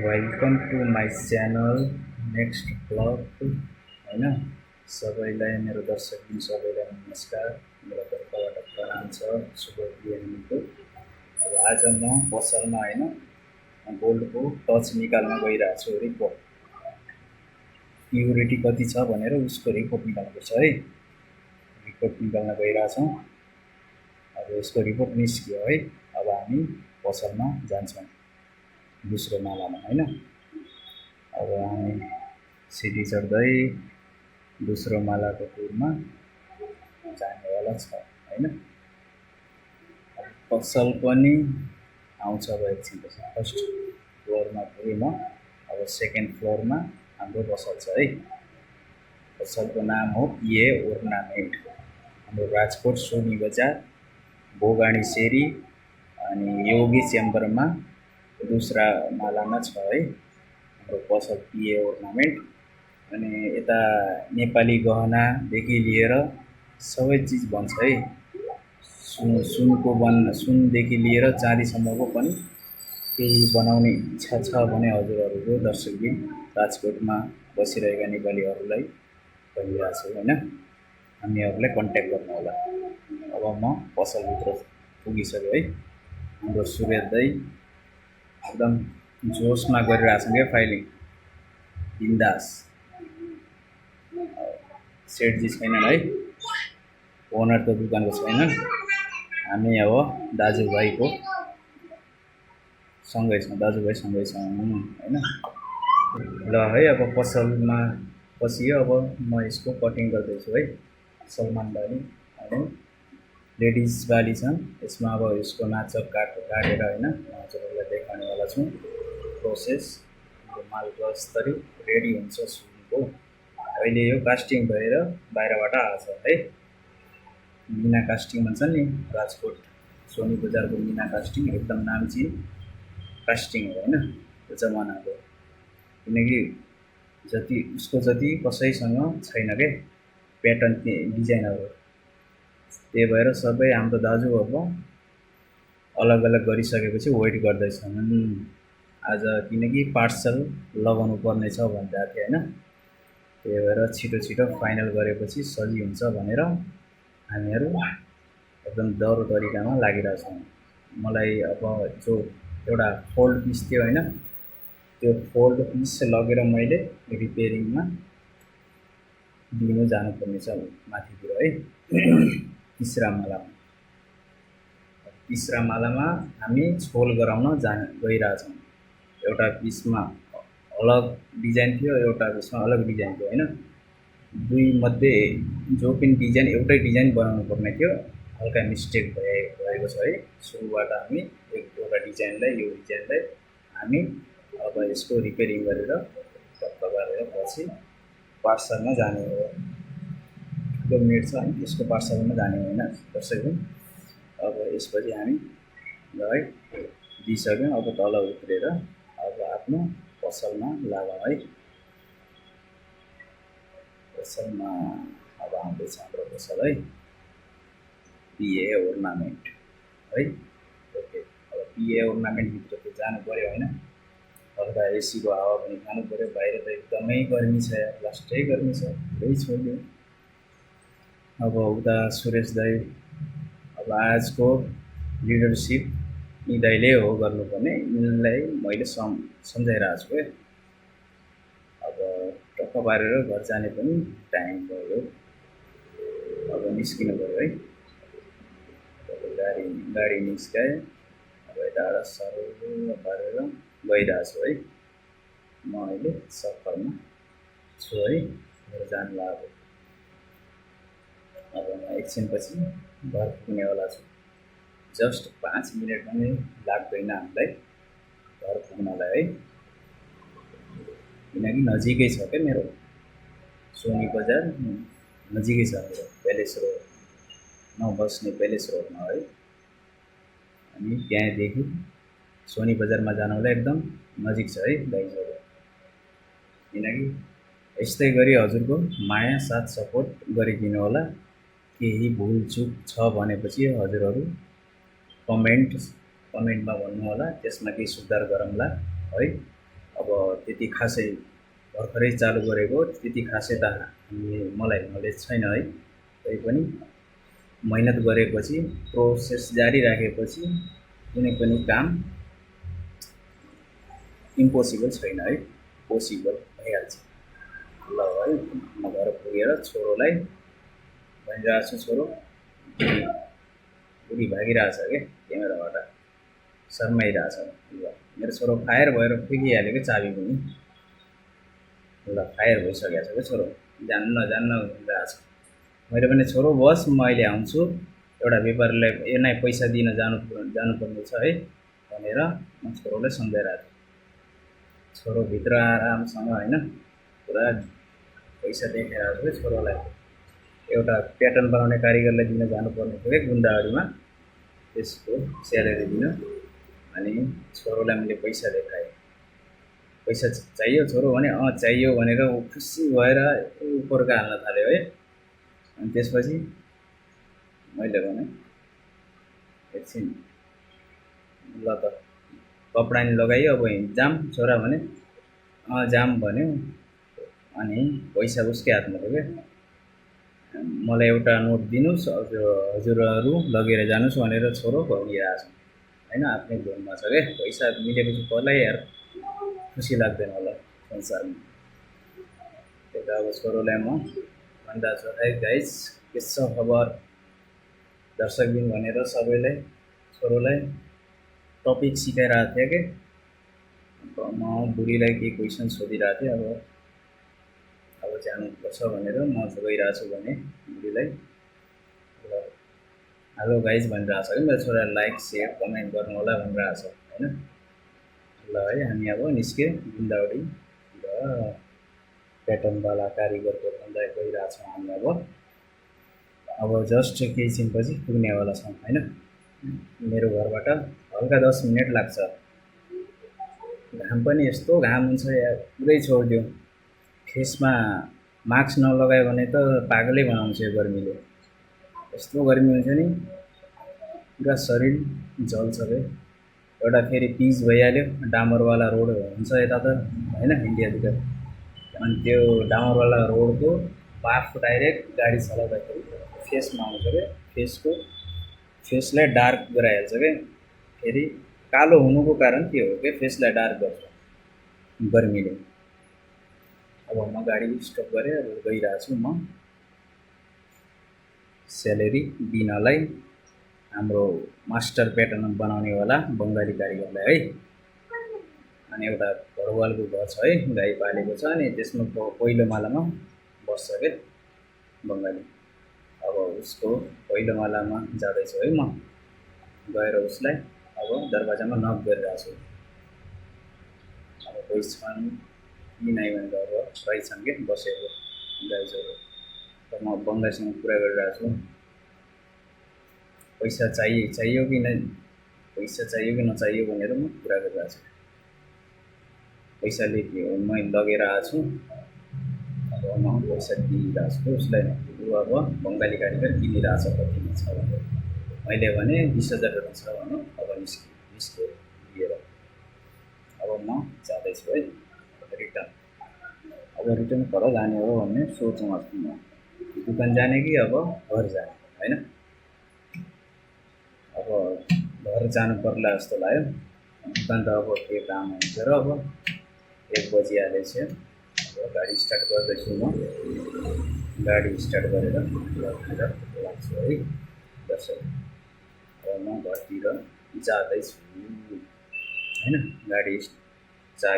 Welcome to my channel next blog होइन। सबैलाई मेरो दर्शक सबैलाई नमस्कार, मेरो तर्फबाट प्रणाम छ, शुभ बिहानीको। अब आज म पसलमा होइन गोल्डको टच निकाल्न गइरहेको छु। रिपोर्ट प्युरिटी कति छ भनेर उसको रिपोर्ट निकाल्नुपर्छ है। रिपोर्ट निकाल्न गइरहेछौँ। अब यसको रिपोर्ट निस्क्यो है। अब हामी पसलमा जान्छौँ दोस्रो मालामा होइन। अब हामी सिडी चढ्दै दोस्रो मालाको टुरमा जानेवाला छ होइन। पसल पनि आउँछ अब एकछिनपछि। फर्स्ट फ्लोरमा पुगेँ म। अब सेकेन्ड फ्लोरमा हाम्रो पसल छ है। पसलको नाम हो पिए ओर्नामेन्ट। हाम्रो राजकोट सोनी बजार भोगाडी सेरी अनि योगी चेम्बरमा दोस्रा मालामा छ है हाम्रो पसल पिए ओर्नामेन्ट। अनि यता नेपाली गहनादेखि लिएर सबै चिज बन्छ है। सुनदेखि लिएर चाँदीसम्मको पनि केही बनाउने इच्छा छ भने हजुरहरूको दर्शकबिन राजकोटमा बसिरहेका नेपालीहरूलाई भनिरहेको छु होइन। हामीहरूलाई कन्ट्याक्ट गर्नुहोला। अब म पसलभित्र पुगिसक्यो है। हाम्रो सूर्य दाइ एकदम जोसमा गरिरहेछौँ क्या फाइलिङ, बिन्दास। सेठजी छैनन् है, ओनर त दोकानको छैनन्। हामी अब दाजुभाइको सँगै छौँ, दाजुभाइ सँगै छौँ होइन। ल है, अब पसलमा पसियो। अब म यसको कटिङ गर्दैछु है। सलमान बाली होइन, लेडिज बाली छन् यसमा। अब यसको नाचक काटेर होइन हजुरहरूलाई देखाउनेवाला छु प्रोसेस। मालको स्तरी रेडी हुन्छ सुनको। अहिले यो कास्टिङ भएर बाहिरबाट आएको छ है। मिना कास्टिङ भन्छ नि राजकोट सोनी बजारको मिना कास्टिङ, एकदम नाम्ची कास्टिङ हो होइन त्यो जमानाको। किनकि उसको जति कसैसँग छैन क्या प्याटर्न डिजाइनहरू। त्यही भएर सबै हाम्रो दाजु अब अलग अलग गरिसकेपछि वेट गर्दैछन् आज, किनकि पार्सल लगाउनु पर्ने छ भन्दा थियो होइन। त्यही भएर छिटो छिटो फाइनल गरेपछि सजिलो हुन्छ भनेर हामीहरू एकदम डह्रो तरिकामा लागिरहेछौँ। मलाई अब जो एउटा फोल्ड पिस थियो होइन, त्यो फोल्ड पिस लगेर मैले रिपेयरिङमा दिनु जानुपर्ने छ माथितिर है। तिस्रा मालामा हामी छोल गराउन गइरहेछौँ। एउटा पिसमा अलग डिजाइन थियो, एउटा पिसमा अलग डिजाइन थियो होइन। दुई मध्ये जो पनि डिजाइन एउटै डिजाइन बनाउनु पर्ने थियो, हल्का मिस्टेक भएको छ है। सुरुबाट हामी एउटा डिजाइनलाई हामी अब यसको रिपेयरिङ गरेर टक्क पारेर पछि पार्सलमा जाने हो। ठुलो मेड छ अनि यसको पार्सलमा जाने होइन दर्शकबिन। अब यसपछि हामी ल है दिइसक्यौँ। अब तल उत्रेर अब आफ्नो पसलमा लागौँ है। पसलमा अब आउँदैछ हाम्रो पसल है, पिए ओर्नामेन्ट है। ओके, अब पिए ओर्नामेन्टभित्र त जानु पऱ्यो होइन। हल्का एसीको हावा पनि खानु पऱ्यो। बाहिर त एकदमै गर्मी छ यार, लास्टै गर्मी छ, पुरै छोड्यो। अब उता सुरेश दाई अब आजको लिडरसिप यी दाइले हो गर्नुपर्ने। यिनलाई मैले सम्झाइरहेको छु क्या। अब टक्क पारेर घर जाने पनि टाइम भयो। अब निस्किनु पऱ्यो है। गाडी निस्काएँ। अब यताबाट सरल पारेर गइरहेको छु है। म अहिले सफरमा छु है, घर जानु लाग्यो। अब म एकछिनपछि घर पुग्नेवाला छु। जस्ट 5 मिनट पनि लाग्दैन हामीलाई घर पुग्नलाई है। किनकि नजिकै छ क्या मेरो सोनी बजार, नजिकै छ मेरो प्यालेस रोड, म बस्ने प्यालेस रोडमा है। अनि त्यहाँदेखि सोनी बजारमा जानुलाई एकदम नजिक छ है दाइजहरू। किनकि यस्तै गरी हजुरको माया साथ सपोर्ट गरिदिनु होला। केही भुलचुक छ भनेपछि हजुरहरू कमेन्टमा भन्नु होला, त्यसमा केही सुधार गरौँला है। त्यति खासै भर्खरै चालु गरेको, त्यति खासै त मलाई नलेज छैन है। तैपनि मेहनत गरेपछि, प्रोसेस जारी राखेपछि कुनै पनि काम इम्पोसिबल छैन है, पोसिबल भइहाल्छ। ल है, म घर पुगेर छोरोलाई भनिरहेको छु, छोरो बुढी भागिरहेछ क्या क्यामेराबाट, शर्माइरहेछ। ल मेरो छोरो फायर भएर फ्याँकिहाल्यो कि चाबी पनि। ल फायर भइसकेको छ क्या छोरो, जान्न जान्न भनिरहेछ। मैले भने छोरो बस, म अहिले आउँछु, एउटा व्यापारीलाई नै पैसा दिन जानुपर्ने छ है भनेर म छोरोलाई सम्झाइरहेको थिएँ। छोरो भित्र आरामसँग होइन पुरा पैसा देखाइरहेको छु छोरोलाई। एउटा प्याटर्न बनाउने कारिगरलाई दिन जानुपर्ने थियो क्या गुन्डाहरूमा, त्यसको स्यालेरी दिन। अनि छोरोलाई मैले पैसा देखाएँ। पैसा चाहियो छोरो भने चाहियो भनेर ऊ खुसी भएर उपरका हाल्न थाल्यो है। अनि त्यसपछि मैले भने एकछिन ल त कपडा नि लगाइयो, अब जाम छोरा भने जाम भन्यो। अनि पैसा उसकै हातमा थियो क्या। मलाई एउटा नोट दिनुहोस्, हजुरहरू लगेर जानुहोस् भनेर छोरो भनिरहेको छ होइन। आफ्नै धुनमा छ क्या। पैसा मिलेपछि कसलाई यार खुसी लाग्दैन होला संसारमा। त्यही त अब छोरोलाई म भनिरहेको छु, है गाइज के छ खबर दर्शकबिन भनेर सबैलाई छोरोलाई टपिक सिकाइरहेको थिएँ कि। म बुढीलाई केही क्वेसन सोधिरहेको थिएँ। अब जानुपर्छ भनेर म गइरहेको छु भने बुढीलाई हेलो गाइज भनिरहेको छ कि मेरो छोरालाई लाइक सेयर कमेन्ट गर्नु होला भनिरहेको छ होइन। ल है, हामी अब निस्क्यो गुन्डाउडी र प्याटर्नवाला कारिगरको धन्दा गइरहेछौँ हामी। अब जस्ट केही छिनपछि पुग्नेवाला छौँ होइन। मेरो घरबाट हल्का 10 मिनट लाग्छ। घाम पनि यस्तो घाम हुन्छ यार, पुरै छोडिदियो। फेसमा मास्क नलगायो भने त पागलै बनाउँछ यो गर्मीले। यस्तो गर्मी हुन्छ नि, पुरा शरीर जल्छ क्या। एउटा फेरि पिच भइहाल्यो, डामरवाला रोड हुन्छ यता त होइन इन्डियातिर। अनि त्यो डामरवाला रोडको बाफ डाइरेक्ट गाडी चलाउँदाखेरि फेसमा आउँछ क्या। फेसलाई डार्क गराइहाल्छ क्या। फेरि कालो हुनुको कारण के हो क्या, फेसलाई डार्क गर्छ गर्मीले। अब म गाडी स्टप गरेर गइरहेको छु म स्यालेरी दिनलाई हाम्रो मास्टर प्याटर्न बनाउनेवाला बङ्गाली कारिगरलाई है। अनि एउटा घरवालको घर छ है, गाई पालेको छ। अनि त्यसमा पहिलो मालामा बस्छ क्या बङ्गाली। अब उसको पहिलो मालामा जाँदैछु है म, गएर उसलाई अब दरवाजामा नक गरिरहेको छु। अब कोही छन् कि नै भनेर अब रहेछन् क्या बसेको दाइजहरू। र म बङ्गालीसँग कुरा गरिरहेको छु, पैसा चाहियो कि नचाहियो भनेर म कुरा गरिरहेको छु। पैसा मैले लगेर आएको छु। अब म पैसा दिइरहेको छु उसलाई। ऊ अब बङ्गाली कारिगर किनिरहेछ कतिमा छ भने। मैले भने 20,000 छ भने अब निस्क्यो दिएर। अब म जाँदैछु है रिटर्न। अब रिटर्न पर जाने हो भन्ने सोचमा छु म। दोकान जाने कि अब घर जाने होइन। अब घर जानु पर्ला जस्तो लाग्यो। दोकान त अब के काम हुन्छ र। अब 1 बजिहालेछ। अब गाडी स्टार्ट गर्दैछु म। गाडी स्टार्ट गरेर घरतिर लाग्छु है दर्शक। अब म घरतिर जाँदैछु होइन। गाडी